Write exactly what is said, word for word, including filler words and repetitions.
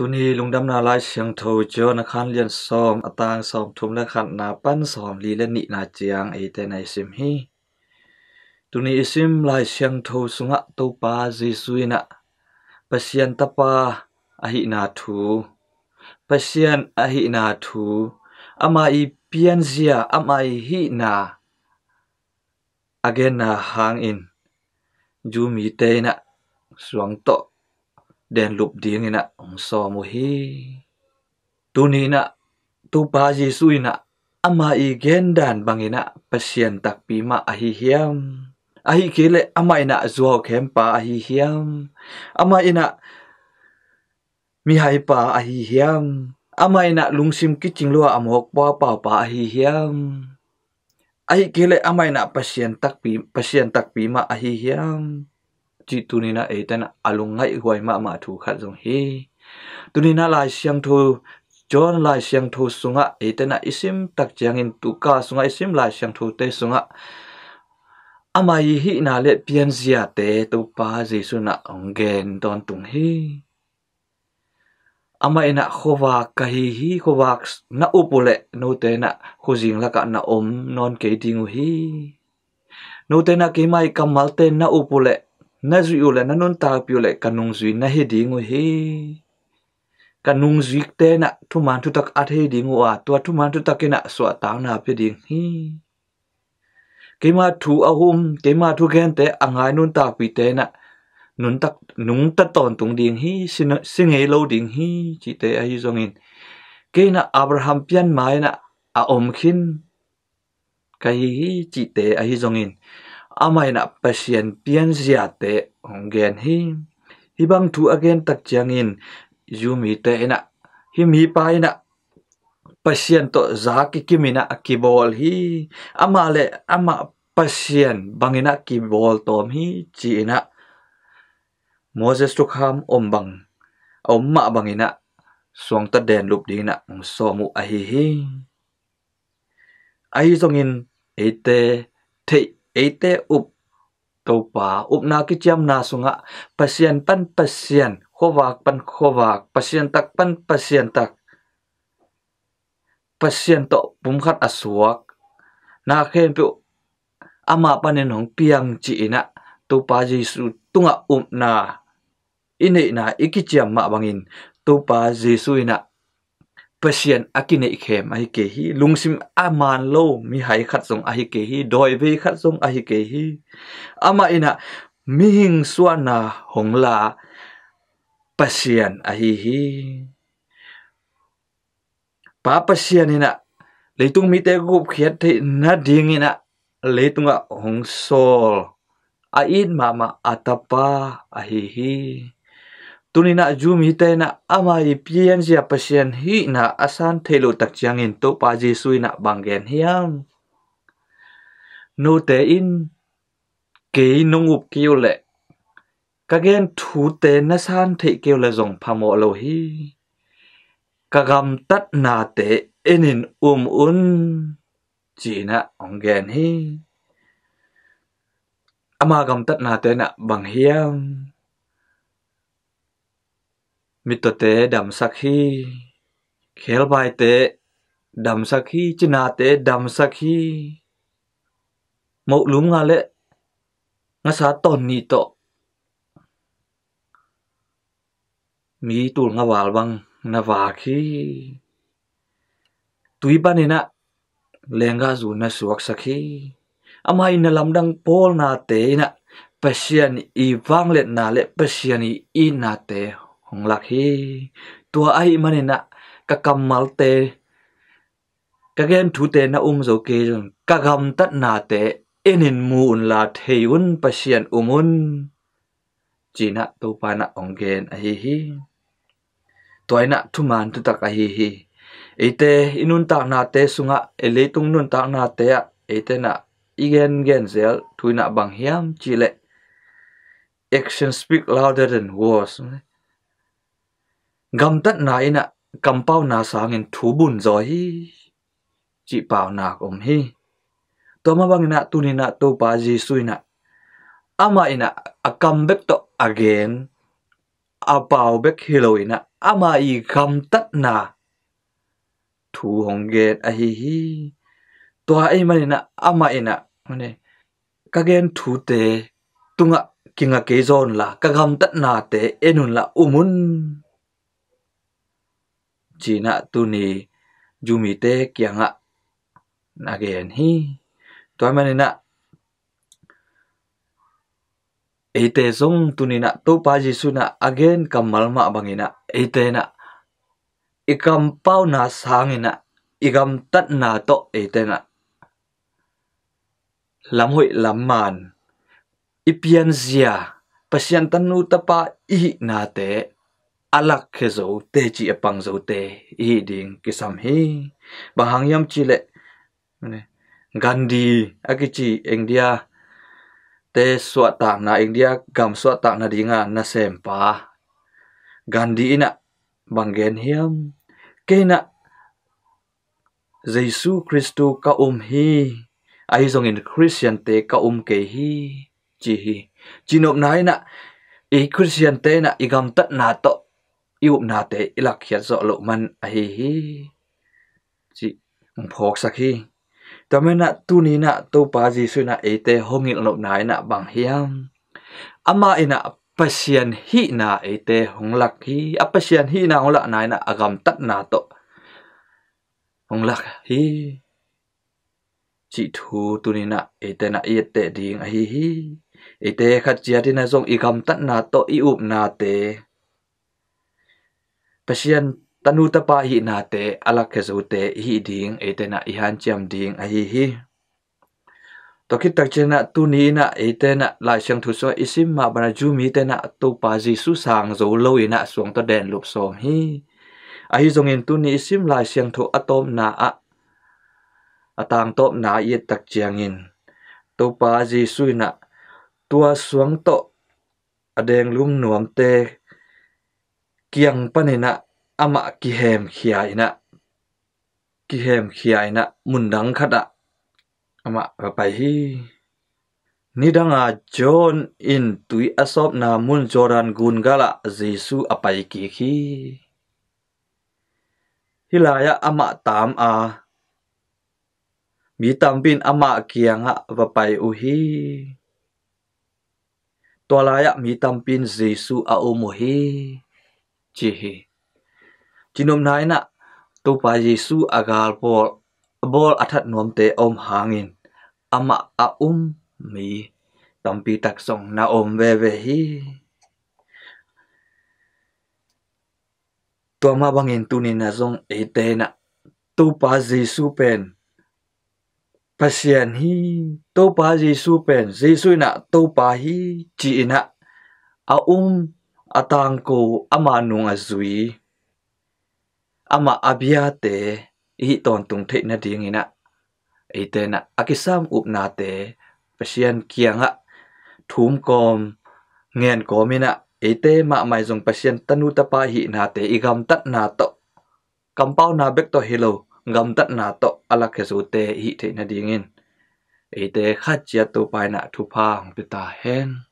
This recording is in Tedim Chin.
Tuni lungdamna Lai Siangtho John a khan lian sawm, a tang sawmthum le khatna pan sawmli le nihna ciang eite na i sim hi. Tuni i sim Lai Siangtho sungah Topa Jesu in ah Pasian Tapa ahihna thu, Pasian ahihna thu, ama i pianzia, ama i hihna a genna hangin Jew mite in ah suang tawh denlup dingin ah hong sawm uh hi. Tuni in ah Topa Jesu in ah ama i gendan bangin ah Pasian takpi mah ahi hiam? Ahih kei leh amah in ah zuau khempa ahi hiam? Amah in ah mihaipa ahi hiam? Amah in ah lungsim kicing lua a mawk puapaupa ahi hiam? Ahih kei leh amah in ah Pasian takpi, Pasian takpi mah ahi hiam? Cih tuni in ah eite in ah a lungngaihhuai mahmah thu khat zong hi. Tuni in ah Lai Siangtho, John Lai Siangtho sungah eite in ah i sim tak ciangin, tuka sungah i sim Lai Siangthote sungah ama i hihna le pianziate Topa Jesu in ah hong gen tawntung hi. Amah in ah khuavak ka hi hi, khuavak na up uh leh note in ah khuazing lakah na om nawn kei ding uh hi. Note in ah keima i kammalte na up uh leh, na zuih uh leh, na nuntakpih uh leh ka nungzui na hi ding uh hi. Ka nungzuite in ah thuman thutak a thei ding uh a, tua thuman thutak in ah suahtakna pia ding hi. Keima thu a um, keima thugente a ngai nuntakpihte in ah nuntak, nungta tawntung ding hi, si, si ngei lo ding hi, cihte ahi zongin, kei in ah Abraham pianma in ah a om khin ka hi hi, cihte ahi zongin, amah in ah Pasian pianziate hong gen hi. Hih bang thu a gen tak ciangin Jew mite in ah, hih mipa in ah Pasian tawh za kikim in ah a kibawl hi. Amah le amah Pasian bangin ah kibawl tawm hi, ci-in ah Moses thukham om bang, a om mah bangin ah suangta denlup dingin ah hong sawm uh ahi hi. Ahi zongin eite theih, eite up Topa, upna kiciamna sungah Pasian pan Pasian, khuavak pan khuavak, Pasian tak pan Pasian tak, Pasian tawh pumkhat a suak na khempeuh amah panin hong piang ci-in ah Topa Jesu tungah upna i neihna i kiciam mah bangin Topa Jesu in ah Pasian a kineihkhem ahi kei hi. Lungsim a maan lo mihai khat zong ahi kei hi. Dawivei khat zong ahi kei hi. Amah in ah mihing suahna hong la Pasian ahi hi. Pa Pasian in ah leitung mite gupkhiat theih nadingin ah leitungah hong sawl a it mahmah a tapa ahi hi. Tuni in ah Jew mite in ah ama i pianzia Pasian hihna a san theih loh tak ciangin Topa Jesu in ah bang gen hiam? Note in kei nong up kei uh leh ka gen thute na san theih kei uh leh zong phamawh lo hi. Ka gamtatnate en in um un, ci-in ah hong gen hi. Ama gamtatnate in ah bang hiam? Mittawte damsak hi. Khebaite damsak hi. Cinate damsak hi. Moh lum nga le ngasa tawn nih tawh mi tul nga val bang na vak hi. Tui panin ah lenggahzu na suaksak hi. Ama i na lamdang pawlnate in ah Pasian i vangliatna le Pasian i itnate hong lak hi. Tua ahih manin ah ka kammalte, ka gen thute na um zo kei zong ka gamtatnate en in mu unla thei un, Pasian um un, ci-in ah Topa in ah hong gen ahi hi. Tua in ah thuman thutak ahi hi. Eite i nuntaknate sungah, ei leitung nuntaknate ah eite in ah i gengen zel thu in ah bang hiam cih leh action speak louder than words. Gamtatna in ah kampauna sangin thu bun zaw hi, cih paunak om hi. Tua mah bangin ah tuni in ah Topa Jesu in ah amah in ah a kam bek tawh a gen a pau bek hi lo in ah, amah i gamtatna thu hong gen ahi hi. Tua ahih manin ah amah in ah, mane, ka gen thute tungah kinga kei zaw unla, ka gamtatnate en unla, um un, ci-in ah tuni Jew mite kiangah na gen hi. Tua ahih manin ah eite zong tuni in ah Topa Jesuh in ah a gen kammal mah bangin ah eite in ah i kampauna sangin ah i gamtatna tawh eite in ah lam hoih lam man i pianzia, Pasian tanu tapa i hihnate a lakkhia zo, teci a pang zote i hih ding kisam hi. Bang hang hiam cih leh, Gandhi a kici India te suahtakna, India gam suahtakna dinga nasempa Gandhi in ah bang gen hiam? Kei in ah Jesu Khristu ka um hi, ahi zongin Khristiante ka um kei hi, ci hi. Cihnopna in ah i Khristiante in ah i gamtatna tawh i upnate i lakkhiat zawh loh man ahi hi, cih hong phawksak hi. Tua manin ah tuni in ah Topa Jesuh in ah eite hong hilh nopna in ah bang hiam? Amah in ah Pasian hihna eite hong lak hi. A Pasian hihna hong lakna in ah a gamtatna tawh hong lak hi, cih thu tuni in ah eite in ah i etteh ding ahi hi. Eite khat ciat in ah zong i gamtatna tawh i upnate, Pasian tanu tapa i hihnate a lakkhia zote i hih ding eite in ah i hanciam ding ahi hi. Tua khit tak ciangin ah tuni in ah eite in ah Lai Siangtho sungah i sim mah bangin ah Jew mite in ah Topa Jesuh sang zo lo in ah suang tawh denlup sawm hi. Ahi zongin tuni i sim Lai Siangtho a tawpna ah, a tangtawpna i et tak ciangin Topa Jesuh in ah tua suang tawh a denglum nuamte kiang panin ah amah kihemkhia in ah, kihemkhia in ah mundang khat ah amah va pai hi. Nidanga John in tui a sawpna mun Jordan gun galah Jesuh a pai kik hi. Hih lai-ah amah taam a, mi tampi in amah kiangah va pai uh hi. Tua lai-ah mi tampi in Jesuh a um uh hi, ci hi. Cihnopna in ah Topa Jesuh a galbawl, a bawl a that nuamte a om hangin amah a um mi tampi tak zong na om veve hi. Tua mah bangin tuni in ah zong eite in ah Topa Jesuh pen Pasian hi, Topa Jesuh pen, Jesuh in ah Topa hi, ci-in ah a um, a tangko, ama nung a zui, amah a biate i hih tawntung theih nadingin ah eite in ah a kisam upnate Pasian kiangah thum kawm, ngen kawm in ah eite mahmah in zong Pasian tanu tapa i hihnate i gamtatna tawh, kampauna bek tawh hi lo, gamtatna tawh a lakkhia zote i hih theih nadingin eite khat ciat Topa in ah thupha hong pia ta hen.